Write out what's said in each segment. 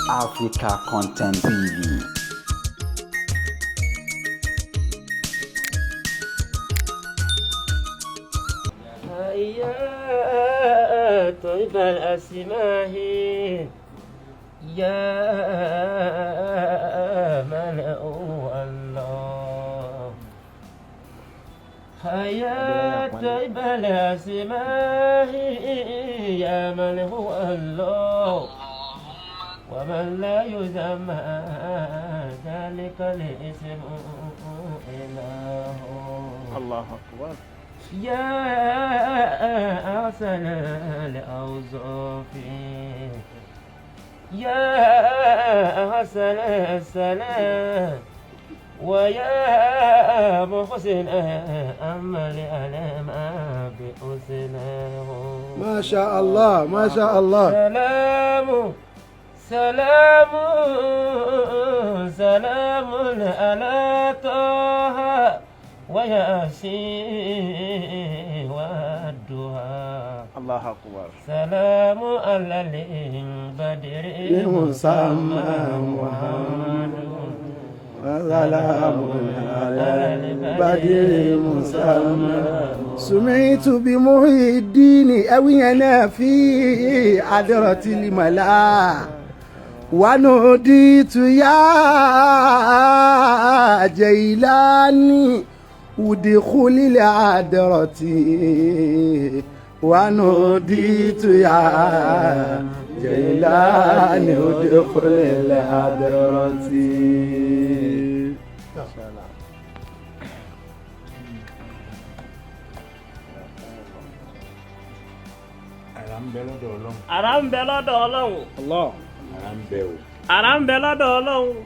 Africa Content TV. يا طيب الأسماء يا من هو الله يا طيب الأسماء يا من هو الله ومن لا يسمى ذلك الاسم إله. الله أكبر. يا أحسن الأوصاف يا أحسن السلام ويا محسن أما لألم بحسنه. ما شاء الله، ما شاء الله. سلام سلام سلام على طه وياسين والدعاء. الله أكبر. سلام على البدر المسمى محمد وسلام على البدر المسمى. سمعت بمحي الدين أوينا في حضرة الملا ونوديت يا جيلاني ادخل العذرة ونوديت يا جيلاني ادخل العذرة. Ara ń bẹ lọ́dọ̀ Ọlọ́run. Àrà ń bẹ lọ́dọ̀ Ọlọ́run. Allah. Ara ń bẹ o. Àrà ń bẹ lọ́dọ̀ Ọlọ́run.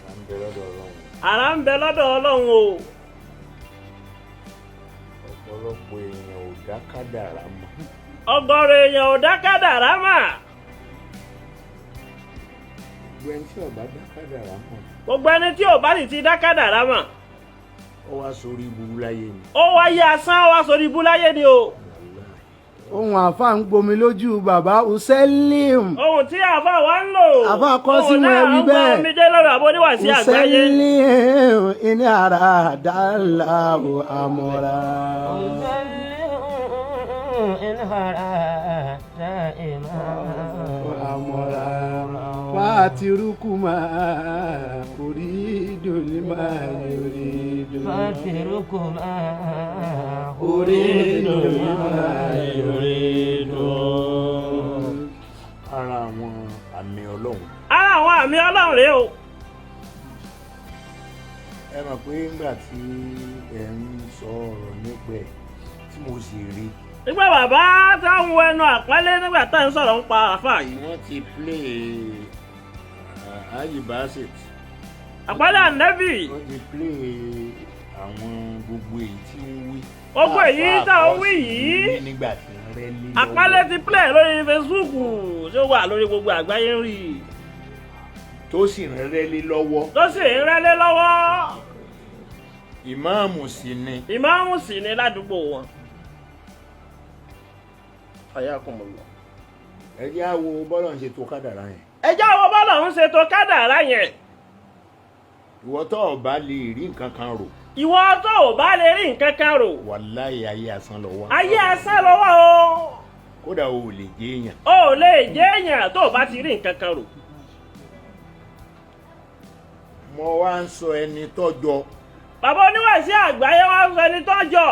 Ara ń bẹ lọ́dọ̀ Ọlọ́run. Àrà ń bẹ lọ́dọ̀ Ọlọ́run o. Ọ̀pọ̀lọpọ̀ èèyàn ò dá kádàrá mọ̀. Ọ̀gọ̀rọ̀ èèyàn ò dá kádàrá mà. Gbogbo ẹni tí ò bá dá kádàrá mọ̀. Gbogbo ẹni tí ò bá sì ti dá kádàrá mà. Ó wá sórí ibú láyé ni. Ó wáyé asán, ó wá sórí ibú láyé ni o. Ohun àfa ń gbomi lójú bàbá Uselim. Ohun tí àfa wa ń lò. Àfáà kọ́ sí Ohun wọn náà ẹwí ń gbọ́ bẹ́ẹ̀. Omijé lọ́rọ̀ àbó oníwàásí àgbáyé. Uselim ìní ara dàláwò àmọ́ra. Àmọ́ra fàtírùkùmá orí ìdòlímà yorí ìdòlímà. فاتركما أريد لما يريد. Ara àwọn àmì Ọlọ́run. Ara àwọn àmì Ọlọ́run rèé o. Ẹ mọ̀ pé nígbà tí ẹ ń sọ ọ̀rọ̀ nípa ẹ̀ tí mo sì rí. Nígbà bàbá táwọn wọ ẹnu àpọ́nlé nígbà tá à ń sọ̀rọ̀ ń pa àáfàá yìí. Wọ́n ti play Haji Basit. Àpọ́nlé ànẹ́bì. Wọ́n ti play àwọn gbogbo èyí tí ń wí. Gbogbo èyí tá à ń wí yìí. Nígbà tí ń rẹ́ lé lọ́wọ́. Àpọ́nlé ti play lórí Facebook tí ó wà lórí gbogbo àgbáyé ń rí i. Tó sì ń rẹ́ lé lọ́wọ́. Tó sì ń rẹ́lé lọ́wọ́. Ìmáàmù sì ni. Ìmáàmù sì ni ládùúgbò wọn. Ayakumullah. Ẹ jẹ́ á wo bọ́lọ̀ ń ṣe tó kádàrá yẹn. Ẹ jẹ́ àwọn bọ́lá ń ṣètò kádàrá yẹn. Ìwọ tó o bá lè rí nǹkan kan rò. Ìwọ tó o bá lè rí nǹkan kan rò. Wàláhì ayé asán lọ wá. Ayé asán lọ́wọ́ o. Kódà o ò lè jẹ́ èèyàn. O ò lè jẹ́ èèyàn tó o bá ti rí nǹkan kan rò. Mo wá ń sọ ẹni tọ́jọ. Bàbá oníwàásí àgbáyé wá ń sọ ẹni tó jọ.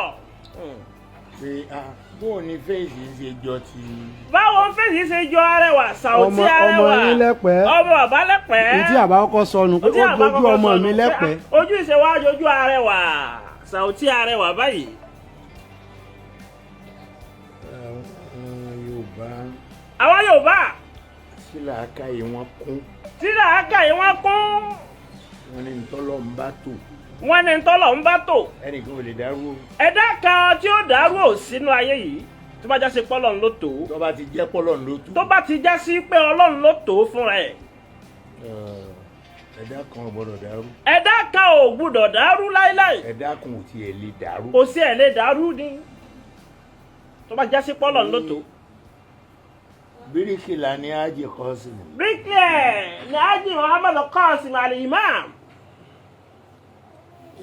Pé bó o ní fèsì ń ṣe jọ ti. Báwo ń fèsì ṣe jọ arẹwà Sàùtí Ọmọ arẹwà. yín lẹ́pẹ́. Ọmọ bàbá lẹ́pẹ́. Ntí àbá kọ́kọ́ sọnù pé Ojú ó àbá dojú kọ́kọ́ ọmọ sọnù mi pé, lẹ́pẹ́. ah, ojú ìṣe wa jojú arẹwà Sàùtí arẹwà báyìí. Àwọn Yorùbá Àwọn Yorùbá sí làákàyè wọn kún. tí làákàyè wọn kún. Wọ́n ní ntọ́lọ́ ń bá tò. Wọ́n ní tọ́lọ̀ ń bá tò. Ẹnìkan ò lè dárú o. Ẹ̀dá kan tí ó dàrú ò sínú ayé yìí tó bá já sí pé Ọlọ́run ló tò ó. Tó bá ti jẹ́ pọ́lọ́ ló tó. Tó bá ti já sí pé Ọlọ́run ló tò ó fúnra ẹ̀. Ẹ̀dá kan ò gbọ́dọ̀ dàrú. Ẹ̀dá kan ò gbúdọ̀ dàrú láíláí. Ẹ̀dá kan ò tiẹ̀ lè dàrú. Kò sí ẹ̀ lè dàrú ni tó bá já sí pé Ọlọ́run ló tò ó. Bíríkìlà ni Hájì Kọ́sìmù. Bricklayer ni Haji Muhammad Qasim Al-Imam.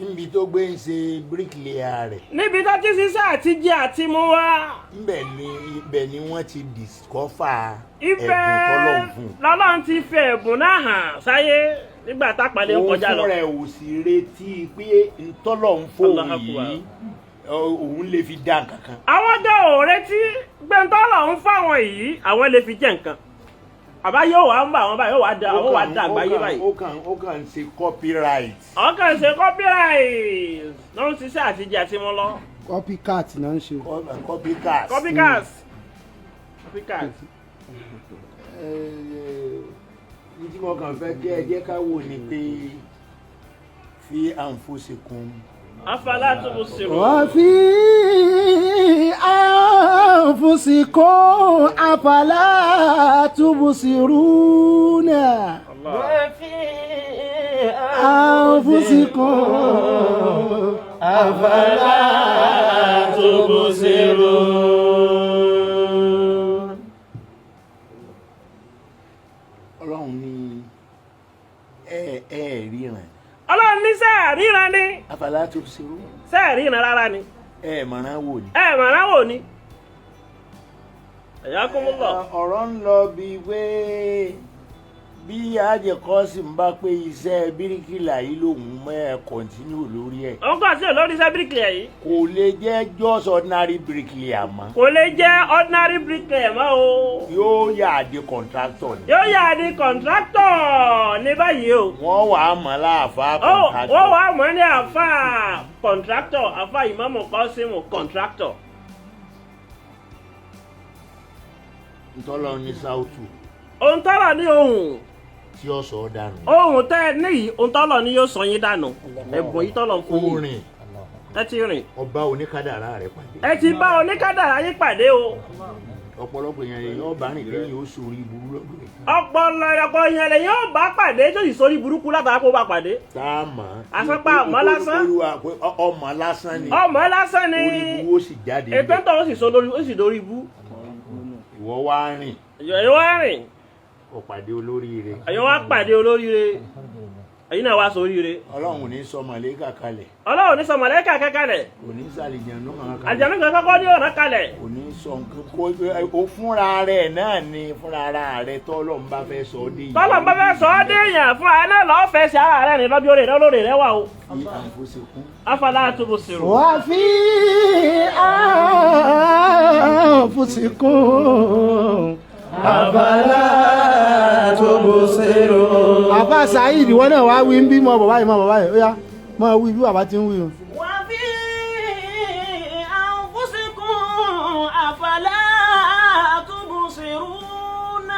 Níbi tó gbé ń ṣe bíríkìlà rẹ̀, Níbi tó ti ṣiṣẹ́ àti jẹ àti mu wá. Ibẹ̀ ni wọ́n ti discover Ibẹ̀ ẹ̀bùn tọ́lọ́run fún un. lọ́lọ́run ti fi ẹ̀bùn náà hàn sáyé nígbà tápàlẹ́ ń Òun kọjá lọ. fúnra ẹ̀ ò sì retí pé ntọ́lọ́run fóun Allahu Akbar. yìí, òun lè fi dá nǹkan kan. Àwọn gan ò retí gbẹ̀ntọ́lọ̀ ń fáwọn yìí, àwọn lè fi jẹ́ nǹkan. Àbá yóò wá ń bá àwọn báyìí, yóò wá da àwọn wá da àgbáyé báyìí. Ó kàn ń ṣe copyright. Àwọn kan ṣe copyright ló ń ṣiṣẹ́ àtijọ́ àti mú lọ. Copycat náà ń ṣe. Copycat. Copycat. Copycat. Ní tí mo kàn fẹ́ kí ẹ jẹ́ ká wò ni pé fi anfusikum. Afala tubsirun. وفي أنفسكم أفلا تبصرون. وفي أنفسكم أفلا تبصرون. Ọlọ́run ní ẹ ríran. Ọlọ́run ní sẹ́ẹ̀ ríran ni. Afala tubsirun. Sẹ́ẹ̀ ríran rárá ni. Ẹ mọ̀ràn wò ni. Ẹ mọ̀ràn wò ni. Ẹ̀yà kún mú bọ̀. Ọ̀rọ̀ ń lọ bíi pé bí Hájì Kọ́sìm bá pé iṣẹ́ bíríkìlà yìí lòun mẹ́ ẹ continue lórí ẹ̀, Òun kàn sí olórí iṣẹ́ bricklayer yìí. Kò lè jẹ́ just ordinary bricklayer mọ́. Kò lè jẹ́ ordinary bricklayer mọ́ o. Yóò yà di contractor ni. Yóò yà di contractor ní báyìí o. Wọ́n wàá mọ̀ láàfáà Ó contractor. wọ́n wàá mọ̀ ní àfa contractor, àfa Ìmáàmù Kọ́símù contractor. Ntọ́lọ́ ní sáútù Ohun tọ́lọ̀ ní ohun tí ó sọ ọ́ dànù. Ohun tẹ́ ẹ níyì, ohun tọ́lọ̀ ní yóò sọ yín dànù. Ẹ̀bùn yìí tọ́lọ̀ ń fún yín. Orin Ẹ ti rìn. ọba oníkádàrá rẹ̀ pàdé. Ẹ ti bá oníkádàrá yín pàdé o. Ọ̀pọ̀lọpọ̀ èèyàn lè yọ bá rìn lẹ́yìn ó sórí burú lọ́dọ̀ ẹ̀. Ọ̀pọ̀lọpọ̀ yẹn lè yóò bá pàdé tó sì sórí burúkú látara kó bá pàdé. Tá a mọ̀. Àsọpá ọmọ lásán. Olúwa pé ọmọ lásán ni. Ọmọ lásán ni. Orí burú ó sì jáde Ètò níbẹ̀. ń tọ́ ó sì sọ lórí, ó sì lórí ibú. Ìwọ wá rìn, Ẹ̀yin wá rìn. ó pàdé olóríire. Ẹ̀yin wá pàdé olóríire. Ẹ̀yin náà wá sóríire. Ọlọ́run ò ní sọ màlẹ́kà kalẹ̀. Ọlọ́run ní sọ màlẹ́kà kankalẹ̀. Kò ní sàlìjànú kan kalẹ̀. Àjànú kan kọ́kọ́ ní ọ̀nà kalẹ̀. Kò ní sọ nǹkan kó o fúnra rẹ̀ náà ni, fúnra ara rẹ̀ tọ́lọ́run bá fẹ́ sọ ọ́ dé yìí. Tọ́lọ̀ ń bá fẹ́ sọ ọ́ dé èèyàn fúnra ẹ̀ náà lọ́ọ́ fẹ́ sí ara rẹ̀ ní lọ́bí orí rẹ̀ olórí rẹ̀ wà o. Fi anfusikum. Afala tubsirun. وفي أنفسكم أفلا تبصرون. Àbá Saheed, ìwọ náà wá wí ń bí mọ bàbá yìí, mọ bàbá yìí, ó yá, mọ wí bí bàbá ti ń wí o. وفي أنفسكم أفلا تبصرون.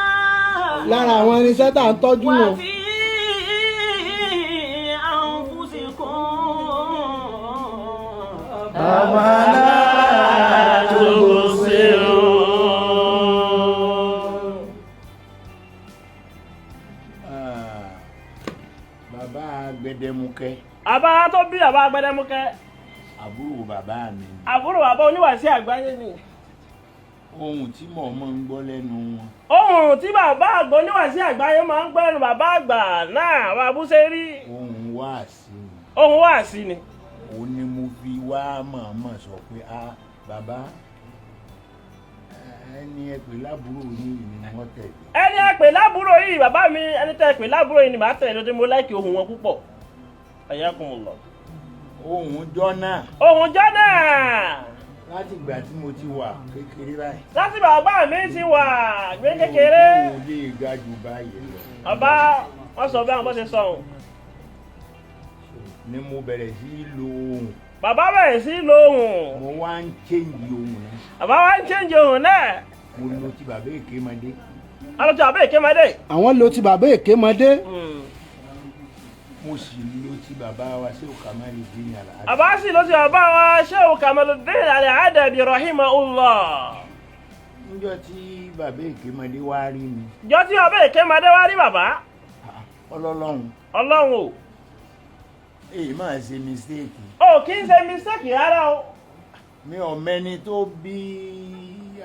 Lára àwọn irinṣẹ́ tá à ń tọ́jú wọn. وفي أنفسكم أفلا تبصرون. Ah, bàbá Gbẹdẹmukẹ. Àbá tó bí àbá Gbẹdẹmukẹ. Àbúrò bàbá mi ni. Àbúrò bàbá oníwàásí àgbáyé ni. Ohun tí mò ń mọ̀ ń gbọ́ lẹ́nu wọn. Ohun tí bàbá àgbà oníwàásí àgbáyé máa ń gbẹ́nu bàbá àgbà náà wà bú ṣe rí. Ohun wáàsí ni. Ohun wáàsí ni. Òun ni mo fi wá mọ̀ọ́mọ̀ sọ pé a bàbá ẹni ẹ pè lábúrò yìí ni wọ́n tẹ̀lé. Ẹni ẹ pè lábúrò yìí, bàbá mi, ẹni tẹ́ ẹ pè lábúrò yìí ni màá tẹ̀lé lójú, mo like ohun wọn púpọ̀. Ayakumullah. Ohun jọ́ náà. Ohun jọ́ náà. Láti ìgbà tí mo ti wà kékeré báyìí. Láti bàbá mi ti wà gbé kékeré. Mo lè ga jù báyìí lọ. Bàbá wọn sọ bí àwọn bó ṣe sọ ohun. Ni mo bẹ̀rẹ̀ sí í lo ohun. Bàbá bẹ̀rẹ̀ sí lo ohun. Mo wá ń change ohun náà. Bàbá wa ń change ohun náà. Mo lo ti bàbá Èkémọdé. Alọ́jọ́ bàbá Èkémọdé. Àwọn lo ti bàbá Èkémọdé. Mo sì lo ti bàbá wa sí Kamaluddin Al-Adabi. Bàbá sì ló ti bàbá wa Shehu Kamaluddin Al-Adabi rahimahullah. Níjọ́ tí bàbá Èkémọdé wá rí mi. Ìjọ́ tí bàbá Èkémọdé wá rí bàbá. Ọlọ́lọ́run. Ọlọ́run o. Èyí máa ṣe mistake. O kì í ṣe mistake rárá o. Mi ò mẹ́ni tó bí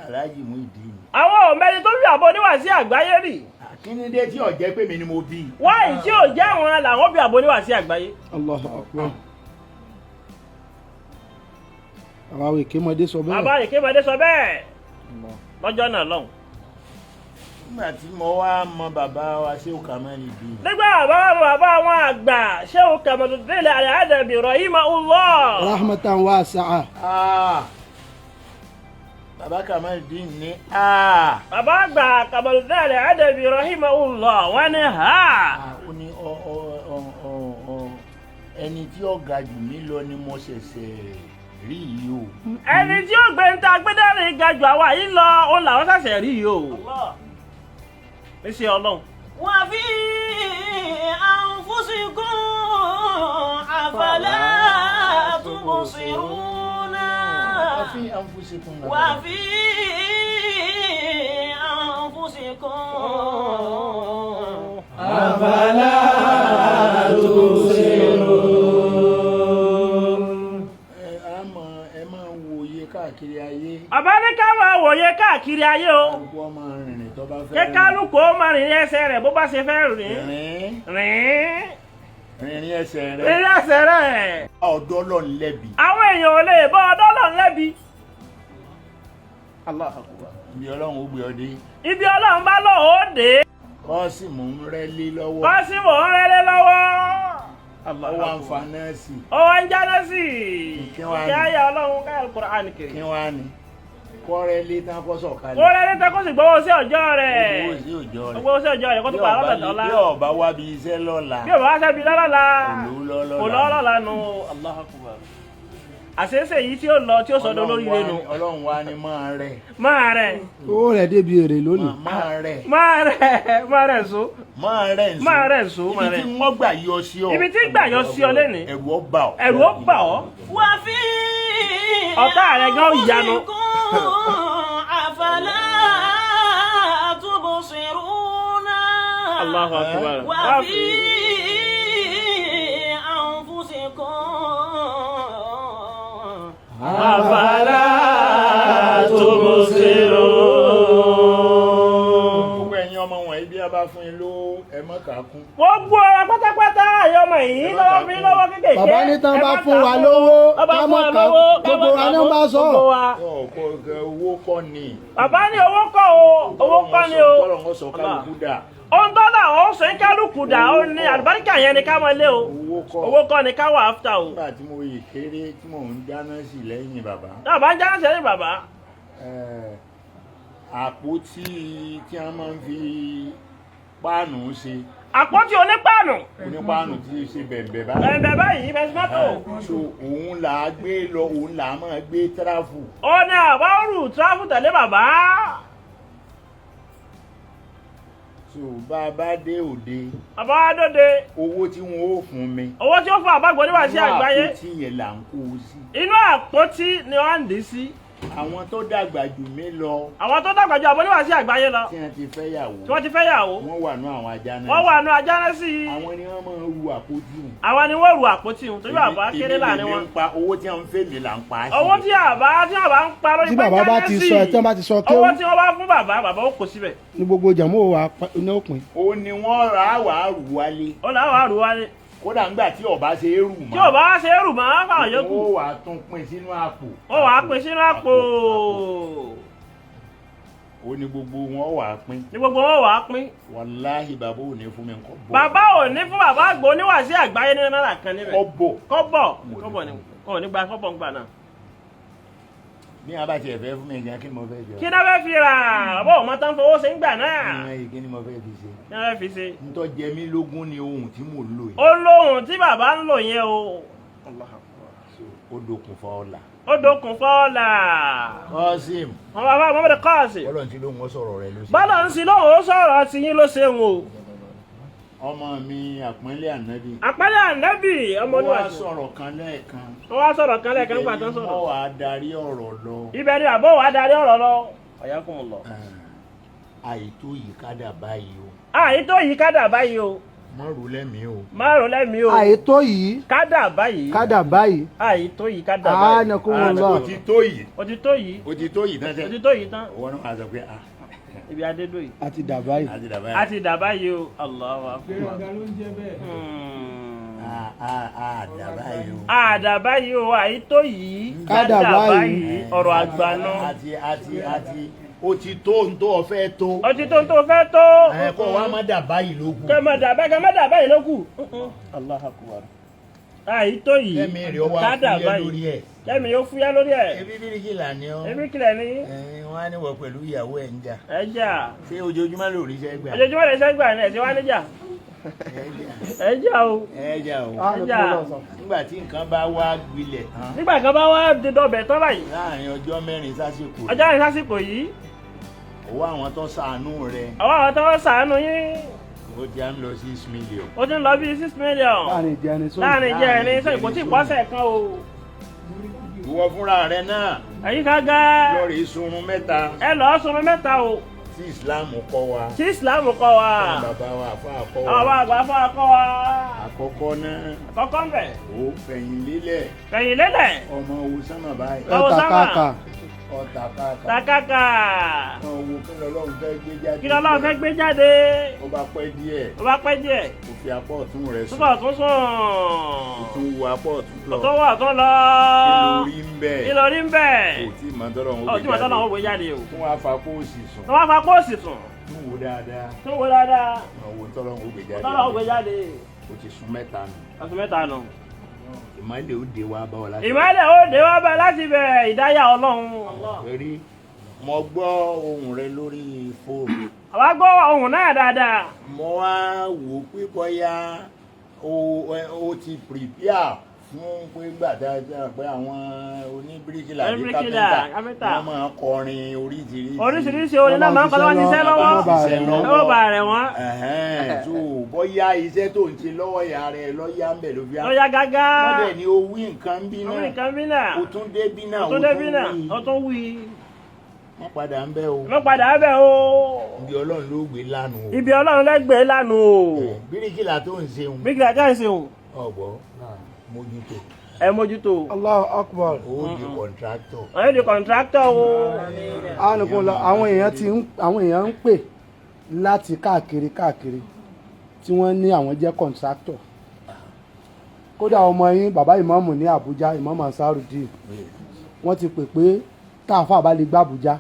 Alhaji Muideen. Àwọn ọ̀mẹ́ni tó bí àbọ̀ oníwàásí àgbáyé rì. Kínídé tí ó jẹ́ pé mi ni mo bí. Wáyé tí ò jẹ́ àwọn làwọn bí àbọ̀ oníwàásí àgbáyé. Allahu akbar. Bàbá wa Èkémọdé sọ bẹ́ẹ̀. Bàbá Èkémọdé sọ bẹ́ẹ̀ lọ́jọ́ náà lọ́hùn. Nígbà tí mo wá mọ bàbá wa Shehu Kamaludeen. Nígbà bàbá wọn àgbà Shehu Kamaludeen Al-Adabi rahimahullah. Rahmatan wasi'a. Ah, bàbá Kamaludeen ní Bàbá àgbà Kamaludeen Al-Adabi rahimahullah wọ́n ní ha. Ó ní ọ ọ ọ ọ ọ ẹni tí ó ga jù mí lọ ni mo ṣẹ̀ṣẹ̀ rí yìí o. Ẹni tí ó gbé ń ta gbẹ́dẹ́rìn ga jù àwa yìí lọ, òun làwọn ṣẹ̀ṣẹ̀ rí yìí o. Níṣẹ́ Ọlọ́run. وفي أنفسكم أفلا تبصرون. وفي أنفسكم. وفي أنفسكم أفلا تبصرون. Ẹ á mọ ẹ máa wòye káàkiri ayé. Bàbá ní ká máa wòye káàkiri ayé o. Kálukú ọmọ rìnrìn tó bá fẹ́. Kí kálukú ó máa rìn ẹsẹ̀ rẹ̀ bó bá ṣe fẹ́ rìn. Rìn Rìn. rìnrìn ẹsẹ̀ rẹ̀. Rìn ẹsẹ̀ rẹ̀. Ọ̀dọ́ lọ lẹ́bi. Àwọn èèyàn ò lè bọ́ ọdọ́ lọ lẹ́bi. Ibi Ọlọ́run ó gbé ọ dé. Ibi Ọlọ́run bá lọ ó dé. Kọ́sìmù ń rẹ́lé lọ́wọ́. Kọ́sìmù ń rẹ́lé lọ́wọ́. Ó wá ń fa nọ́ọ̀sì. Ó wá ń jáná sí i. Kí wá ní? Kí á yà Ọlọ́run káyà Al-Qur'an kiri. Kí wá ní? Kọ́rẹ́lé tán kọ́ sọ̀kalẹ̀. Kó rẹ́lé tán kó sì gbowó sí ọjọ́ rẹ̀. Owó sí òjò rẹ̀. Gbowó sí ọjọ́ rẹ̀ kó tó pa lọ́dọ̀ dọ́là. Bí ọba wá bí iṣẹ́ lọ́la. Bí ọba wá sẹ́bi lọ́la. Kò lówó Kò lọ́la. lọ́la nu. Allahu Akbar. Àṣeéṣe yìí tí ó lọ tí ó sọdọ̀ lórí ire nu. Ọlọ́run wá ní máa rẹ̀. Máa rẹ̀. Owó rẹ̀ débi èrè lónìí. Máa rẹ̀. Máa rẹ̀. Máa rẹ̀ so. Máa rẹ̀ nsọ. Máa rẹ̀ nsọ. Máa Ibi rẹ̀. tí wọ́n gbà yọ sí ọ. Ibi tí gbà yọ sí ọ lẹ́nìí. Ẹ̀rù ó bà ọ́. Ẹ̀rù ó bà ọ́. وفي Ọ̀tá rẹ̀ gan ó yanu. أنفسكم أفلا تبصرون. Allahu Akbar. وفي أنفسكم أفلا تبصرون. Gbogbo ẹ̀yin ọmọ wọ̀nyí bí a bá fún yín lówó ẹ má kà á kún. Gbogbo ọ̀rọ̀ pátápátá ẹ̀yọ́ ọmọ yìí lọ́wọ́ fi lọ́wọ́ kékèké. Bàbá ní tán Ẹ bá má fún kà wa á kún. lówó, Bá ká fún mọ̀ wa ká lówó, ká gbogbo má wa kà á náà kún. bá sọ. Gbogbo wa. Ọ̀pọ̀ owó kọ́ ni. Bàbá ní owó kọ́ o, owó kọ́ ni o. Tọ́lọ̀ ń sọ kálukú dà. Ohun tó dà ó sọ ń kálukú dà ó ní àlùbáríkà yẹn ni ká máa lé o. Owó kọ́. Owó kọ́ ni ká wà áfítà o. Nígbà tí mo yè kéré tí mò ń dáná sí lẹ́yìn bàbá. Náà bá ń jáná sẹ́yìn bàbá. Àpótí tí a máa ń fi páànù ṣe. Àpótí onípàànù. Onípáànù tí ó ṣe bẹ̀m̀bẹ̀ báyìí. Bẹ̀m̀bẹ̀ báyìí bẹ̀símọ́tò. So òun là á gbé lọ, òun là á máa gbé tíráfù. Ó ní àbá rù tíráfù tẹ̀lé bàbá. So bá a bá dé òde. Bàbá wa dóde. Owó tí wọn ó fún mi. Owó tí ó fún àbágbọ́ níwà sí àgbáyé. Inú àpótí yẹn là ń kó o sí. Inú àpótí ni wọ́n ń dì í sí. Àwọn tó dàgbà jù mí lọ. Àwọn tó dàgbà ju àbọ̀ níwà sí àgbáyé lọ. Tí wọ́n ti fẹ́ yàwó. Tí wọ́n ti fẹ́ yàwó. Wọ́n wà nú àwọn ajá náà. Wọ́n wà nú ajá náà sí i. Àwọn ni wọ́n máa ń ru àpótí wọn. Àwọn ni wọ́n ru àpótí wọn torí bàbá kéré láàrin Èmi wọn. lè ń pa owó tí wọ́n ń fẹ́ mi là ń pa á sí. Owó tí àbá tí àbá ń pa lórí Tí bàbá bá ti sọ ẹ tí wọ́n bá ti sọ kéwú. Owó tí wọ́n bá fún bàbá bàbá ó kó síbẹ̀. Ní gbogbo jàmó wa ní òpin. Ó ní wọ́n rà á wàá rù wálé. Ó là wàá rù wálé. Kódà ńgbà tí ọba ṣe é rù mọ́. Tí ọba wá ṣe é rù mọ́ fáwọn yòókù. Ó wàá tún pín sínú àpò. Ó wàá pín sínú àpò. Ó ní gbogbo wọn wàá pín. Ní gbogbo wọn wàá pín. Wàláhì bàbá ò ní fún mi kọ́bọ̀. Bàbá ò ní fún bàbá àgbò oníwàásí àgbáyé ní náírà kan níbẹ̀. Kọ́bọ̀. Kọ́bọ̀. Kọ́bọ̀ ni kò ní gba kọ́bọ̀ ń gbà náà. Bí wọn bá tiẹ̀ fẹ́ fún mi gan, kí ni mo fẹ́ jẹ? Kí náà fẹ́ fi rà? Bàbá ò mọ tán fowó ṣe ń gbà náà. Ìran kí ni mo fẹ́ fi ṣe? Kí náà fẹ́ fi ṣe? Ntọ́ jẹ mí lógún ni ohun tí mò ń lò yìí. Ó lóhùn tí bàbá ń lò yẹn o. Ó dokùn fọ́ ọ̀la. Ó dokùn fọ́ ọ̀la. Kọ́sìm. Wọn bàbá Muhammad Kọ́sìm. Bọ́lọ̀ ń ti lóhùn ó sọ̀rọ̀ rẹ ló ṣe. Bọ́lọ̀ ń sin lóhùn ó sọ̀rọ̀ ti yín ló ṣe ń o. Ọmọ mi àpọ́nlé ànábì. Àpọ́nlé ànábì ọmọ Ó wá oníwàásù. sọ̀rọ̀ kan lẹ́ẹ̀kan. Ó wá sọ̀rọ̀ kan lẹ́ẹ̀kan nígbà tán sọ̀rọ̀. Ibẹ̀ ni wọ́n wá darí ọ̀rọ̀ lọ. Ibẹ̀ ni àbọ̀ wá darí ọ̀rọ̀ lọ. Ọ̀yákùnmùlọ. Àìtó yìí kádà báyìí o. Àìtó yìí kádà báyìí o. Má rò lẹ́mìí o. Má rò lẹ́mìí o. Àìtó yìí kádà báyìí. kádà báyìí. Àìtó yìí kádà báyìí. Àánàkúnmọ̀lá. Ó ti tó yìí. Ó ti tó yìí. Ó ti tó yìí tán Ó ti sẹ́. tó yìí tán. Wọ́n náà sọ pé ah Ibi adédò yìí. A ti dà báyìí. Àti dàbá A yìí. ti dà báyìí o. Allahu akbar. Gbéraga ló ń jẹ́ bẹ́ẹ̀. A dàbá yìí o. Àdà báyìí o, àyító yìí. Ká dà báyìí. Ọ̀rọ̀ àgbà náà. Àti o ti tó n tó o fẹ́ tó. Ọtí tó ń tó fẹ́ tó. Ẹ kọ́ wa má dà báyìí ló kù. Kẹ́ má dà báyìí, kẹ́ má dà báyìí ló kù. Allahu akbar. Àyító yìí. Kẹ́mi rẹ̀ wá Ká dà fúyẹ́ báyìí. lórí ẹ̀. Kẹ́mi yóò fúyẹ́ lórí ẹ̀. Ebi bíríkìlà ni ọ́. Ebi kílẹ̀ ní. Ẹ̀yin wọ́n á ní wọ pẹ̀lú ìyàwó ẹ̀ ń jà. Ẹ jà. Ṣé ojoojúmọ́ ló rí iṣẹ́ gbà? Ojoojúmọ́ lè ṣẹ́gbà ní ẹ̀sìn wá níjà. Ẹ jà. Ẹ jà o. Ẹ jà o. Ah, Ẹ jà. Nígbà tí nǹkan bá wá gbilẹ̀ tán Nígbà kan bá wá dọbẹ̀ tán báyìí. láàrin ọjọ́ 4 sásìkò Ọjọ́ rẹ̀ sásìkò yìí. owó àwọn tó ṣàánú rẹ̀ Àwọn àwọn tó ń ṣàánú yín. ó ti à ń lọ 6 million. Ó ti ń lọ bí 6 million. Láàrin ìjẹrin sóyún. Láàrin ìjẹrin sọ ìkó tí ìpọ́sẹ̀ kan o. Ìwọ fúnra rẹ náà Ẹ̀yin kan ga lọ́ọ̀rì sunrun 3 ẹ lọ́ọ́ sunrun 3 o. tí Islam kọ́ wa. Tí Islam kọ́ wa. Àwọn bàbá wa àfáà kọ́ Àwọn wa. àgbà fún akọ́ wa. Àkọ́kọ́ náà Àkọ́kọ́ ń bẹ̀. ó fẹ̀yìn lélẹ̀ Fẹ̀yìn lélẹ̀. ọmọ wo sánmà báyìí. Ẹ tàkàkà. Ọ̀tà káàkà. Takaka. Ọmọ wo kí lọ́lọ́run fẹ́ gbé jáde. Kí lọ́lọ́run fẹ́ gbé jáde. Ó bá pẹ́ díẹ̀ Ó bá pẹ́ díẹ̀. ó fi apá ọ̀tún rẹ̀ sùn. Túbọ̀ tún sùn. Ó tún wo apá ọ̀tún lọ. Tó wọ̀ tó lọ. Kí ló rí ń bẹ̀? Kí ló rí ń bẹ̀? Kò tí ì mọ tọ́lọ́run ó Ọ̀ tí gbé mo tọ́lọ́ jáde. ó gbé jáde o. Tún wá fa kóòsì sùn. Tó wá fa póòsì sùn. Tún wo dáadáa. Tún wo dáadáa. Ọmọ wo tọ́lọ́run ó gbé jáde. Tọ́lọ́ ó gbé jáde. Ó ti sùn 3 nù. Ọ̀sùn 3 nù. Ìmọ̀lẹ̀ ó dé wá bá ọ láti. Ìmọ̀lẹ̀ ó dé wá bá láti bẹ̀ ìdáyà Ọlọ́run. Torí mo gbọ́ ohùn rẹ lórí fóònù. Àwa gbọ́ ohùn náà dáadáa. Mo wá wò pé bóyá o ti prepare fún pé gbàdá pé àwọn oníbíríkìlà ní Oníbíríkìlà, kápẹ́ńtà kápẹ́ńtà. wọ́n máa kọrin oríṣiríṣi. Oríṣiríṣi orin náà máa ń kọ́ lọ́wọ́ ṣiṣẹ́ lọ́wọ́. Wọ́n bá rẹ̀ wọ́n. Ẹ ó bá rẹ̀ wọ́n. Ẹ̀hẹ́n, tó bóyá iṣẹ́ tó ń ṣe lọ́wọ́ ìyá rẹ̀ lọ́yà ń bẹ̀ ló fi á. Lọ́yà gágá. Wọ́n dẹ̀ ní o wí nǹkan bí Àwọn náà. nǹkan bí náà. O tún dé bí náà Ó tún dé bí náà. wí. Ó tún wí. Wọ́n padà ń bẹ́ o. Ló padà bẹ̀ o. Ibi Ọlọ́run ló gbé lánàá o. Ibi Ọlọ́run lẹ́gbẹ̀ẹ́ lánàá o. Bíríkìlà tó ń ṣeun. Bíríkìlà tó ń ṣeun. Ọ̀gbọ́ mójútó. Ẹ mójútó. Allahu akbar. Ó di kọ̀ǹtráktọ̀. Ọ̀yẹ́ di kọ̀ǹtráktọ̀ o. Ànùkùn lọ àwọn èèyàn ti ń àwọn èèyàn ń pè láti káàkiri káàkiri tí wọ́n ní àwọn jẹ́ kọ̀ǹtráktọ̀. Kódà ọmọ yín bàbá ìmáàmù ní Àbújá, ìmáàmù Ansarudeen, wọ́n ti pè pé táàfà bá lè gbá Àbújá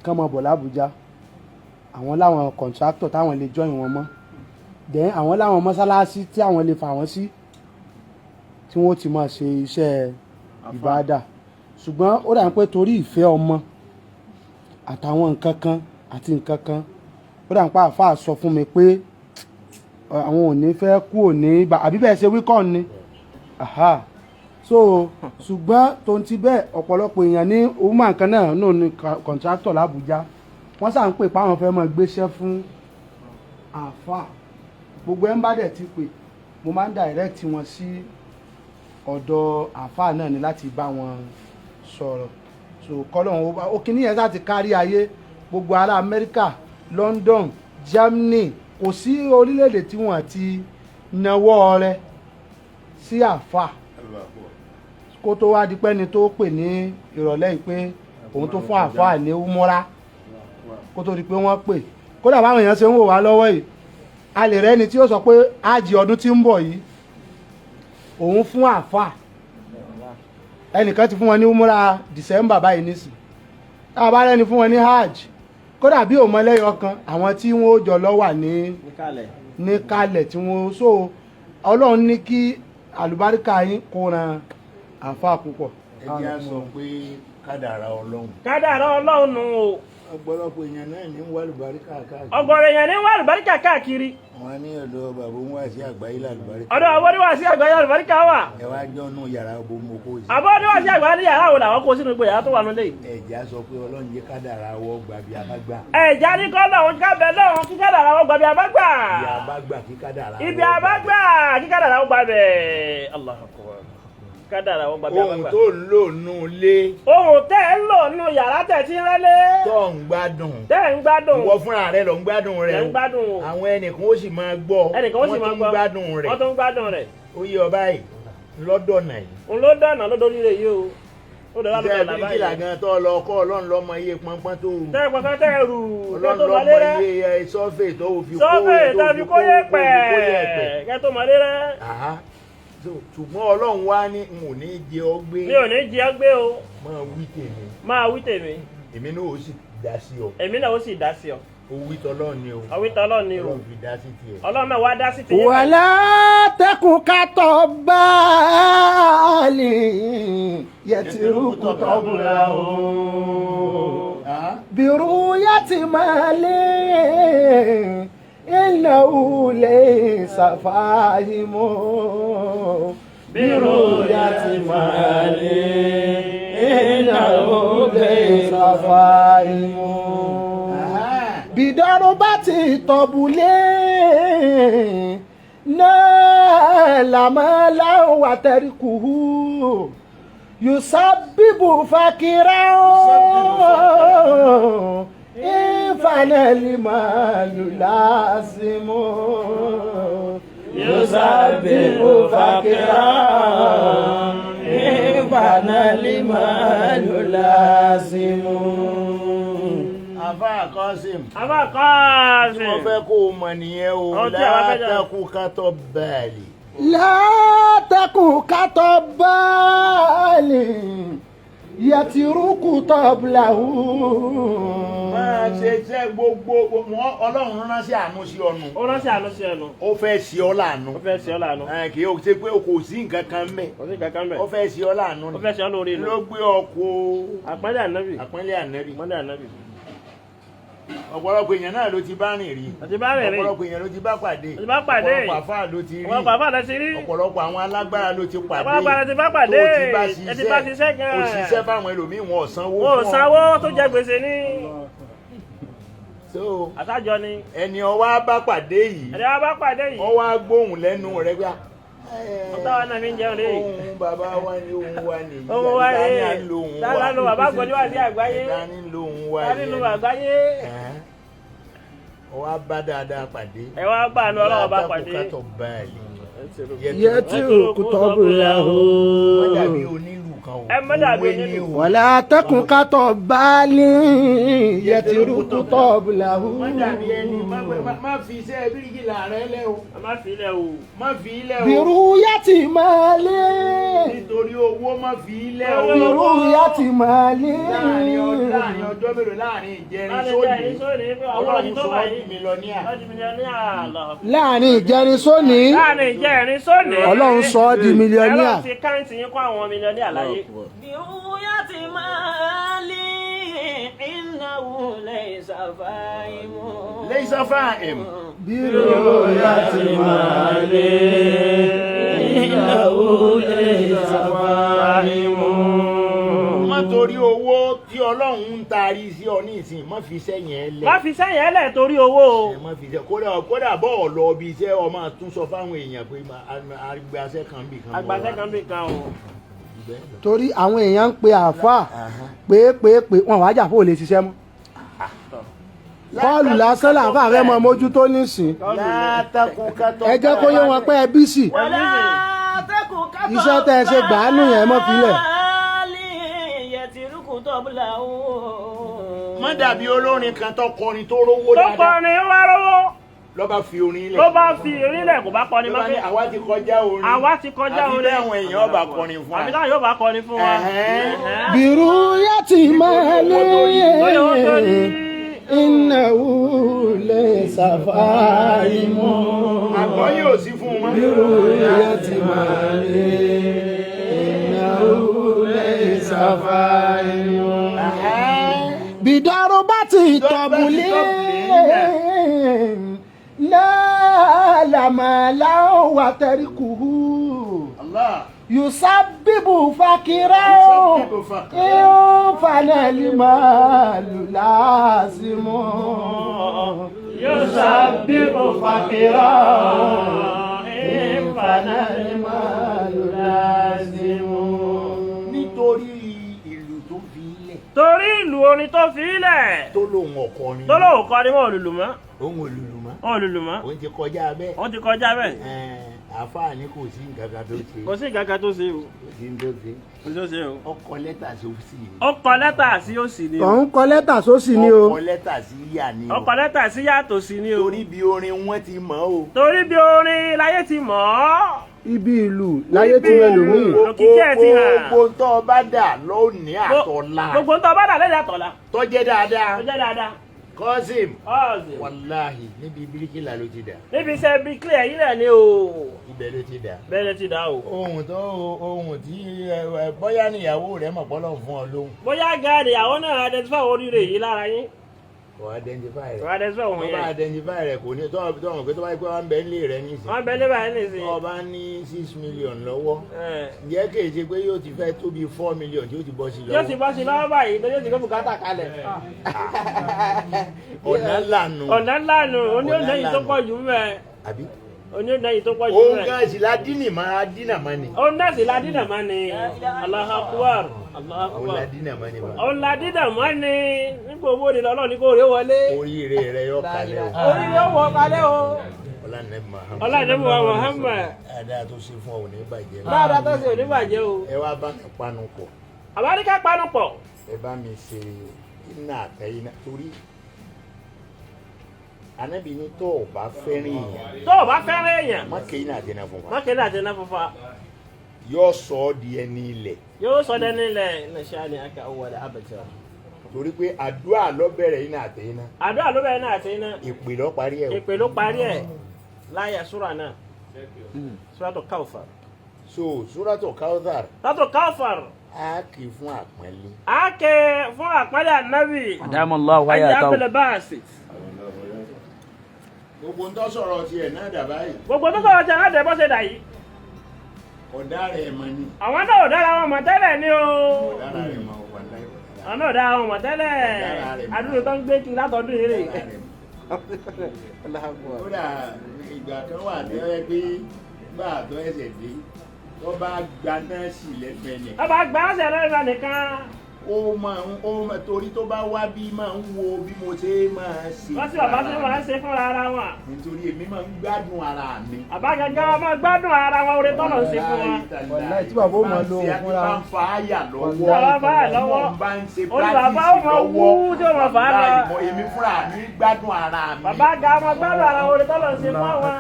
kán mọ bọ̀ lábújá, àwọn láwọn kọ̀ǹtráktọ̀ táwọn lè join wọn mọ́, then àwọn láwọn mọ́sálásí tí àwọn lè fà wọ́n sí tí wọ́n ti máa ṣe iṣẹ́ ìbáadà. Ṣùgbọ́n ó dà ní pé torí ìfẹ́ ọmọ àtàwọn nǹkan kan àti nǹkan kan, ó dà ní pé àáfàá sọ fún mi pé àwọn ò ní fẹ́ kú ò ní àbí bẹ́ẹ̀ ṣe wíkọ́ ni. Aha. So ṣùgbọ́n tó ń ti bẹ́ẹ̀ ọ̀pọ̀lọpọ̀ èèyàn ní woman kan náà náà ní contractor l'Àbújá, wọ́n sà ń pè páwọn fẹ́ máa gbéṣẹ́ fún àáfàá. Gbogbo ẹ̀ ń bá dẹ̀ ti pè, mo máa ń direct wọn sí ọ̀dọ̀ àáfàá náà ni láti bá wọn sọ̀rọ̀. So kọ́lọ́hún ó bá ó kíní yẹn láti kárí ayé, gbogbo ará Amẹ́ríkà, London, Germany, kò sí orílẹ̀-èdè tí wọ́n ti nawọ́ rẹ sí àáfàá kó tó wá di pẹ́ni tó pè ní ìrọ̀lẹ́ yìí pé òun tó fún àáfàá ní umura kó tó di pé wọ́n pè. Kódà báwọn èèyàn ṣe ń wò wá lọ́wọ́ yìí, a lè rẹ́ni tí ó sọ pé ájì ọdún tí ń bọ̀ yìí òun fún àáfàá, ẹnìkan ti fún wọn ní umura December báyìí nísìn, tá a bá rẹ́ni fún wọn ní hajj, kódà bí òun mọ́lẹ́yọ kan àwọn tí wọ́n ó jọ lọ wà ní ní kalẹ̀ tí wọ́n so. Ọlọ́run ní kí àlùbáríkà yín kó ran àáfàá púpọ̀. Ẹ jẹ́ á sọ pé kádàrá Ọlọ́run. Kádàrá Ọlọ́run nù o. Ọ̀pọ̀lọpọ̀ èèyàn náà ní ń wá àlùbáríkà káàkiri. Ọ̀gọ̀rọ̀ èèyàn ní ń wá àlùbáríkà káàkiri. Wọ́n ní ọ̀dọ̀ bàbá ń wá sí àgbáyé làlùbáríkà. Ọ̀dọ̀ àwọn oníwàásí àgbáyé àlùbáríkà wà. Ẹ wá jọ́nù yàrá bo mo kó sí. Àbọ̀ oníwàásí àgbáyé ní yàrá wo làwọn kó sínú gbogbo yàrá tó wà nílé yìí. Ẹ jẹ́ á sọ pé Ọlọ́run jẹ́ kádàrá wọ́ gbà bí a bá gbà. Ẹ̀já ní kọ́ lọ́hún kábẹ́ lọ́hún kí kádàrá wọn gbà bí a bá gbà. Ibi a bá gbà kí kádàrá wọ́ Ibi a bá gbà kí kádàrá wọn gbà bẹ̀. Allahu Akbar. Kádàrá wọn gbà bí a bá Ohun gbà. tó ń lò nù lé Ohun tẹ́ ń lò nínú yàrá tẹ̀ tí ń rẹ́lé. tó ń gbádùn. Tẹ́ ń gbádùn. Ìwọ fúnra rẹ ló ń gbádùn rẹ Tẹ́ ń o. gbádùn o. Àwọn ẹnìkan ó sì máa gbọ́. Ẹnìkan ó sì máa Wọ́n tún gbọ́. ń gbádùn rẹ̀. Wọ́n tún ń gbádùn rẹ̀. Ó yé ọ báyìí lọ́dọ̀ náà yìí. Òun ló dọ̀nà lódò rírẹ̀ yìí o. Ó lè wá Iṣẹ́ lọ́dọ̀ bíríkìlà làbáyé. gan tó lọ kọ́ ọlọ́run lọ́mọ iye pọnpọ́n tó rù. Tẹ́ pọ̀kan tẹ́ rù kẹ́ Ọlọ́run tó mọlé lọ́mọ rẹ́. iye sọ́fè tó fi kó Sọ́fẹ̀ tó tàbí kó yẹ tó fi kó yẹ̀pẹ̀. pẹ̀ kẹ́ tó mọlé rẹ́. Àhá. So, ṣùgbọ́n ọlọ́run wá ní n ò ní jẹ ọ gbé Mi ò ní jẹ ọ́ gbé o. máa wí tèmi Máa wí tèmi. èmi náà ó sì dá sí ọ Èmi náà ó sì dá sí ọ. ó wí tọlọ́run ni o Àwí tọ́lọ́ ni o. ọlọ́run fi dá sí tiẹ̀. Ọlọ́run náà wá dá sí tiyín. ولا تك كطبال يترك طبله Àhá. برؤية مال إنه ليس فاهم برؤية مال إنه ليس فاهم Àhá. بضربة طبل نال مالا وتركه يسبب فقرا إن فعل المال لازم يسبب فقرا إن فعل المال لازم Àfáà Kọ́sìm Àbá kọ́ọ̀sì. mo fẹ́ kó o mọ̀ nìyẹn o Ohun tí àwa fẹ́ jẹ́. látàkù kátó báàlì. لا تك كطبال يترك طبله Máa ṣe iṣẹ́ gbogbo wọn ọlọ́run ránṣẹ́ àánú sí ọnu Ó ránṣẹ́ àánú sí ẹnu. ó fẹ́ ṣe ọ́ láàánú Ó fẹ́ ṣe ọ́ láàánú. Ẹ, kì í ṣe pé kò sí nǹkan kan mẹ́ Kò sí kankan bẹ̀. ó fẹ́ ṣe ọ́ láàánú Ó ni fẹ́ ṣe ọ́ lórí inú. ló gbé ọkọ̀ Àpọ́nlé ànábì. àpọ́nlé ànẹ́bí Àpọ́nlé ànábì. ọ̀pọ̀lọpọ̀ èèyàn náà ló ti bá rìn rí Àti bá rìn rí. ọ̀pọ̀lọpọ̀ èèyàn ló ti bá pàdé Àti bá pàdé. ọ̀pọ̀lọpọ̀ àfáà ló ti rí Ọ̀pọ̀lọpọ̀ àfáà ló ti rí. ọ̀pọ̀lọpọ̀ àwọn alágbára ló ti pàdé Ọ̀pọ̀lọpọ̀ àti bá pàdé. tó ti bá Ẹ ti bá ṣiṣẹ́ gan. òṣìṣẹ́ fáwọn ẹlòmíì wọn ò sanwó Wọn ò fún ọ. sanwó tó jẹ gbèsè ní. So, Àtàjọ ni. ẹni ọwọ́ á bá pàdé yìí Ẹni wá bá pàdé yìí. ọwọ́ á gbóhùn lẹ́nu rẹ gbá Ọ̀tá wa náà fi ń jẹun lé. ohun bàbá wa ni ohun wa nìyí Ohun wa Tani rèé. à ń lo ohun wa Tani à ń lo bàbá gbọ́dọ̀ wá sí àgbáyé. Tani ń lo ohun wa Tani lu àgbáyé. Ẹ̀hẹ́n. Ọwọ́ á bá dáadáa pàdé Ẹ wá bá àánú Ọlọ́run bá pàdé. Látàkù kátó báàlì يترك طبله Má dàbí onílù kan o Ẹ má dàbí Òwe ni onílù. o. ولا تك كطبال يترك طبله Má dàbí ẹni má fi iṣẹ́ bíríkìlà rẹ lẹ́ o Ẹ má fi ilẹ̀ o. má fi ilẹ̀ o برؤية مال nítorí owó má fi ilẹ̀ o برؤية مال láàrin láàrin ọjọ́ mélòó láàrin ìjẹrin Láàrin sóní ìjẹrin sóní, pé àwọn Ọlọ́run ọdún tó sọ wà ọ́ di yìí. mílíọ̀nìà Lọ́dún mílíọ̀nìà lọ. láàrin ìjẹrin sóní Láàrin ìjẹrin sóní. Ọlọ́run sọ ọ́ di mílíọ̀nìà Ọlọ́run ti káǹtì yín kó àwọn mílíọ̀nìà láyé. برؤية مالي إنه ليس فاهم ليس فاهم برؤية مال إنه ليس فاهم má torí owó tí Ọlọ́run ń taari sí ọ ní ìsìn má fi iṣẹ́ yẹn lẹ̀ Má fi sẹ́yìn ẹlẹ̀ torí owó o. Ẹ má fi iṣẹ́ kódà kódà bọ́ọ̀ lọ bí iṣẹ́ ọ máa tún sọ fáwọn èèyàn pé àgbàṣẹ́ kan bì kan mọ́ wa. Àgbàṣẹ́ kan bí kan o. Bẹ́ẹ̀ lọ. torí àwọn èèyàn ń pe àáfàá pé pé pé wọn wàá jà fún òlè ṣiṣẹ́ mọ́ kọ́ọ̀lù lásán làáfàá fẹ́ mọ mójútó nísìn Látàkùn kátó ẹ jẹ́ kó yé wọn pé ẹ bísì ولا تك كطبال Iṣẹ́ tẹ́ ẹ ṣe gbàánù yẹn, ẹ má fi lẹ̀. يترك طبله má dàbí olórin kan tó kọrin tó rówó Tó dáadáa kọrin ó wá rówó. ló bá fi orin lẹ̀ Ló bá fi orílẹ̀ kò bá kọrin ló mọ́ bá ní pé àwa ti kọjá orin àwa ti kọjá àfi orin. bẹ́ẹ̀ àwọn èèyàn ọba kọrin fún wa Àbí táwọn yóò bá kọrin fún wa. Ẹ̀hẹ́n. Ẹ̀hẹ́n. برؤية مال Lórí owó tó ní. إنه ليس فاهم àgbọ̀ yóò sí fún un mọ́ برؤية مال إنه ليس فاهم Ẹ̀hẹ́n. بضربة طبل نال مالا وتركه Allah يسبب فقرا يسبب فقرا. إن فعل المال لازم يسبب فقرا إن فعل المال لازم nítorí ìlú tó fi lẹ̀ Torí ìlú orin tó fi ilẹ̀. Tó lóun ọ̀kọrin. Tó lóun kọrin, wọn ò lùlù mọ́. Òun ò lùlù mọ́. Wọn ò lùlù mọ́. Òun ti kọjá bẹ́ẹ̀. Wọ́n ti kọjá bẹ́ẹ̀. Ẹ̀ẹ́n, àáfàá ní kò sí nǹkan kan tó ṣe. Kò sí nǹkan kan tó ṣe o. Kò sí nǹkan tó ṣe. Kò sí tó ṣe o. Ó kọ lẹ́tà sí òsì ni. Ó kọ lẹ́tà sí òsì ni o. Òun kọ lẹ́tà sósì ni o. Ó kọ lẹ́tà sí ìyá ni o. Ó kọ lẹ́tà sí yàtọ̀ sí ni o. Torí bí orin wọn ti mọ̀ o. Torí bí orin láyé ti mọ̀ ọ́. Ibi ìlú láyé ti ẹlòmíì. Òkìkí ẹ̀ ti hàn. Gbogbo tó o bá dà lónìí àtọ̀la. Gbogbo tó bá dà lẹ́yìn àtọ̀la. Tó jẹ́ dáadáa. Tó jẹ́ dáadáa. Kọ́sìm. Ọ̀sìn. Wàláhì níbi bíríkìlà ló ti dà. Níbi iṣẹ́ bí clear yìí náà ni o. Ibẹ̀ ló ti dà. Bẹ́ẹ̀ ni ti dà o. Ohun tó ohun tí ẹ bóyá níyàwó rẹ mọ̀ pọ́lọ́ fún ọ lóhùn. Bóyá gaari àwọn náà identify oríire yìí lára yín. Kò identify rẹ. Wọ́n identify òun Tó bá yẹn. identify rẹ kò ní tó tó mọ̀ pé tó bá yẹ pé wọ́n ń bẹ nílé rẹ nísìnyí. Wọ́n bẹ níbà yín nìsín. Tó bá ní 6 million lọ́wọ́. Ẹ̀. Ǹjẹ́ kì í ṣe pé yóò ti fẹ́ tó bí 4 million tí yóò ti bọ́ sí lọ́wọ́. Yóò ti bọ́ sí lọ́wọ́ báyìí tó yóò ti kó bùkátà kalẹ̀. Ọ̀nà lànà. Ọ̀nà ńlá nù, oní Ọ̀nà òǹdẹ́yìn ńlá tó nù. pọ̀ jù mẹ́. Àbí? Oní òǹdẹ́yìn tó pọ̀ jù Òun mẹ́. gan sì la dínì máa dínà máa ni. Òun náà sì la dínà mọ́ ni. Allahu Akbar. Allahu Òun la Akbar. dínà máa ni wa. Òun la dínà mọ́ ni. Nígbà owó ni lọ́lọ́ ní kó rè wọlé. Oríire rẹ yọ kalẹ̀ o. Orí yóò wọ kalẹ̀ o. Ọlá ní Muhammad. Ọlá ní Muhammad. Dáadáa tó ṣe fún ọ ò ní bàjẹ́. Dáadáa tó ṣe ò ní bàjẹ́ o. Ẹ wá bá mi panu pọ̀. Àbáríkà panu pọ̀. Ẹ bá mi ṣe iná àtẹ iná torí Ànábì ní tó o bá fẹ́ràn èèyàn Tó o bá fẹ́ràn èèyàn, má ké iná àtẹ iná fún wa. má kéde àti iná funfun. Yóò sọ ọ́ di ẹni ilẹ̀ Yóò sọ dẹni ilẹ̀ iná ṣáà ni aka owó rẹ̀ abẹ́tẹ̀. torí pé àdúrà ló bẹ̀rẹ̀ iná àtẹ iná. Àdúrà ló bẹ̀rẹ̀ náà àti iná. Ìpè ló parí ẹ̀ o. Ìpè ló parí ẹ̀ láyà súrà náà. Súrà tó Kawthar. So Súrátù Kawthar Súrà Kawthar. á kì í fún àpọ́nlé. A ké fún àpẹẹrẹ ànábì. Adamallahu Ajé hayatahu. Abdul Basit. Gbogbo ń tọ́ sọ̀rọ̀ tiẹ̀ náà dà báyìí. Gbogbo tó sọ̀rọ̀ jẹ́ láti ẹ̀bọ́ ṣe dà yìí. Ọ̀dà rẹ̀ mọ̀ ni. Àwọn náà ò dára wọn mọ̀ tẹ́lẹ̀ ni o. Ọ̀dà rẹ̀ mọ̀ wà láì ọ̀dà Àwọn náà ò dára wọn mọ̀ tẹ́lẹ̀. Àdúró tó ń gbé kiri látọdún yìí rè. rẹ̀ mọ̀. Kódà ìgbà kan wà tó yẹ pé bá a tó ẹsẹ̀ dé tó bá gba nọ́ọ̀sì lẹ́nu ẹnì. Ọba gba ọ̀sẹ̀ lọ́rọ̀ nìkan. Ó máa ń ó máa torí tó bá wá bí máa ń wo bí mo ṣe máa ṣe. Wọ́n sì bàbá tí wọ́n ń ṣe fúnra ara wọn. Nítorí èmi máa ń gbádùn ara mi. Bàbá gangan máa gbádùn ara wọn oore tọ́lọ̀ ń ṣe fún wọn. Wàláhì tí bàbá ó máa lo òun fúnra. Bá ń fa àyà lọ́wọ́. Bàbá bá ẹ̀ lọ́wọ́. Mo bá ń ṣe Ó ní bàbá ó practice máa wú lọ́wọ́. tí ó máa fà á lọ. Wàláhì, èmi fúnra mi gbádùn ara mi. Bàbá ga máa gbádùn ara wọn oore tọ́lọ̀ ń ṣe fún àwọn.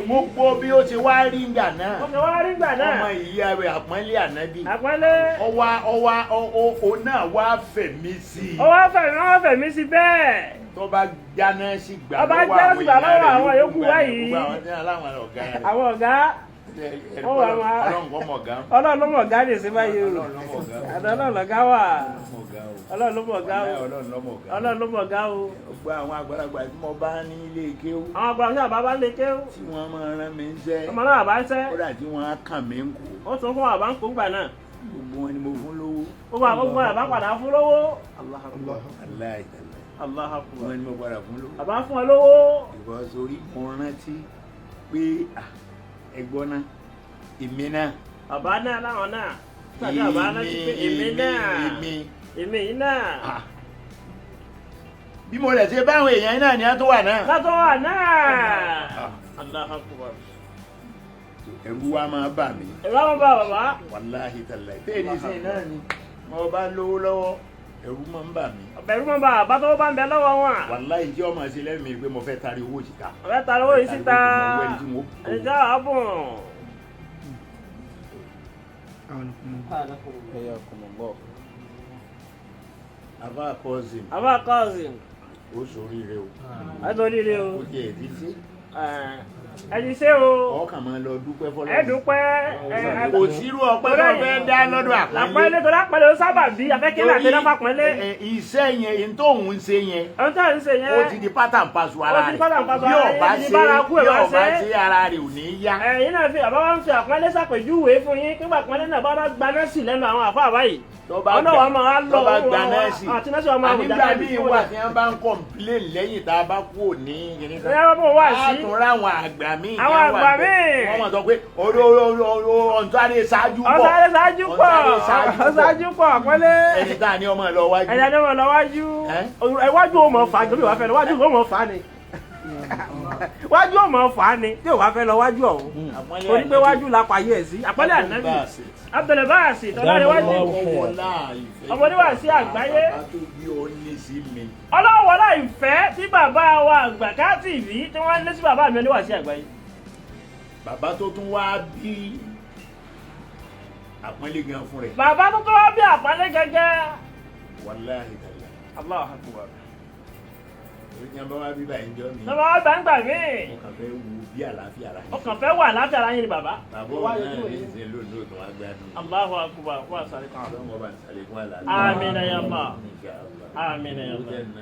Gbogbo bí ó ṣe wá rí ìgbà náà. Wọ́n fi wá rí gbà náà. Ọmọ ìyá rẹ̀ àpọ́nlé ànábì. Àpọ́nlé. Ọwá ọwá ọ náà wá fẹ̀mí sí i. Ó wá fẹ̀mí wọ́n fẹ̀mí sí bẹ́ẹ̀. Tó bá jáná sí gbà Ó bá jáná sí gbà lọ́wọ́ àwọn yòókù báyìí. Gbogbo àwọn tí wọ́n láwọn ọ̀gá rẹ̀. Àwọn ọ̀gá ó wà máa- Ọlọ́run kọ́ mọ̀ ọ̀gá. Ọlọ́run ló mọ̀ ọ̀gá lè ṣe báyìí o. Ọlọ́run ló mọ̀ ọ̀gá. Àdó Ọlọ́run lọ̀gá wà. Ọ̀gá o. Ọlọ́run ló mọ̀ ọ̀gá o. Ọlọ́run ló mọ̀ ọ̀gá. Ọlọ́run ló mọ̀ ọ̀gá o. Gbogbo àwọn àgbàlagbà tí mo bá ní ilé kéwú Àwọn àgbà sí àbá bá ń lè kéwú. tí wọ́n máa rán mi ń sẹ́. Ọmọ náà bàbá ń sẹ́. Kódà tí wọ́n á kàn mí ń kú. Ó tún fún bàbá ń kó gbà náà. Gbogbo wọn ni mo fún lówó. Gbogbo àwọn gbogbo bàbá padà fún lówó. Aláì tàlá. Allahu Akbar. Wọn ni mo padà fún lówó. Bàbá fún ọ lówó. Because orí mo rántí pé ẹ̀gbọ́n náà èmi náà. Bàbá náà láwọn náà. Tàbí bàbá rántí pé èmi náà. Èmi. Èmi yìí náà. Ah. Bí mo lẹ̀ ṣe báwọn èèyàn náà ni a tó wà náà. Látọ̀ wà náà. Allahu Akbar. Ẹ̀rù wa máa bà mí. Ẹ̀rọ àwọn bá bàbá. Wàláhì tàlá. Tẹ́ẹ̀ni sí náà ni mo bá lówó lọ́wọ́ ẹ̀rù máa ń bà mí. Ọ̀bẹ̀rù mọ̀ bá bàbá tó bá ń bẹ lọ́wọ́ wọn. Wàláhì tí ọmọ ṣe lẹ́mìí pé mo fẹ́ tari owó síta. Ọ̀bẹ ta lówó yìí síta. Ẹni tí mo Ẹni tí wàá bùn. Àbá cousin Àbá cousin. ó ṣoríire o. Ẹ tó líle o. Ó tiẹ̀ ti ṣe. Ẹ ti ṣe o. Ọkàn máa lọ dúpẹ́ fọlọ́. Ẹ dúpẹ́. Ẹ Kò sírú ọpẹ́ tó fẹ́ dá lọ́dọ̀ àpọ́nlé. Àpọ́nlé tó lápẹ́lé ó sábà bí afẹ́kẹ́lẹ́ àti náà fàpọ́nlé. Iṣẹ́ yẹn, èyí tó ń ṣe yẹn, Ohun tí à ń ṣe yẹn. ó ti di pátá paṣọ ara Ó ti rẹ̀. di pátá paṣọ Bí ara rẹ̀, ọba ó ti di ṣe bárakú ẹ̀ bí wá ọba ṣe. ṣe ara rẹ̀ ò ní yá. Ẹ̀yin náà fi àbá wa ń fi àpọ́nlé ṣàpèjúwe fún yín nígbà àpọ́nlé náà bá bá gba nọ́ọ̀sì lẹ́nu àwọn àfáà báyìí. Tó bá Ọ̀nà wa máa lọ tó bá gba nọ́ọ̀sì. àti nọ́ọ̀sì wa máa wò Ànígbà jáde míì fún wà wọn. tí wọ́n bá ń kọ̀m̀plẹ̀n lẹ́yìn tá a bá kú òní. Ẹ̀yà bá bọ̀ wá sí. tún ráwọn àgbà míì. Àwọn àgbà míì. Wọ́n mọ̀ sọ pé ọ̀ntàrẹ́ ṣáájú pọ̀. Ọ̀sáré ṣáájú pọ̀. Ọ̀ntàrẹ́ ṣáájú pọ̀. Ọ̀ṣáájú pọ̀ àpọ́nlé. Ẹni tá a ní ọmọ lọ wájú. Ẹ̀yà ni wọ́n lọ wájú. Ẹ́? Iwájú ò mọ̀ fà á gbé wàá fẹ́ lọ wájú ò mọ̀ fà á ni. Wájú ò mọ̀ fà á ni tí ò wá fẹ́ lọ wájú ọ̀hún. Àpọ́nlé Torí pé ànábì. wájú la pààyè ẹ̀ sí. Àpọ́nlé ànábì. Abdulbasi tọ́lárẹ̀wájú. Ọmọ oníwàásí àgbáyé. Bàbá tó bí ó ní sí mi. Ọlọ́wọ́lá ìfẹ́ tí bàbá wa àgbà káàtìrí tí wọ́n lé sí bàbá mi oníwàásí àgbáyé. Bàbá tó tún wá bí àpọ́nlé gan fún rẹ̀. Bàbá tó tó wá bí àpọ́nlé gẹ́gẹ́. Wàláhì tàlá. Allahu Akbar. Orí ni a bá wá bí báyìí jọ mi. Bàbá wa gbàǹgbà mí. Mo kàn fẹ́ wo bí àlàáfíà ara yín. Ọkàn fẹ́ wà láfíà ara yín ni bàbá. Bàbá òun náà ní ṣe lónìí òtún wá gbádùn. Allahu Akbar. Wà sáré kan. Ọlọ́run ọba ìsàlẹ̀kùn àlàáfíà. Àmín ya Allah. Insha Allah. Àmín ya Allah. Ó jẹ́ nà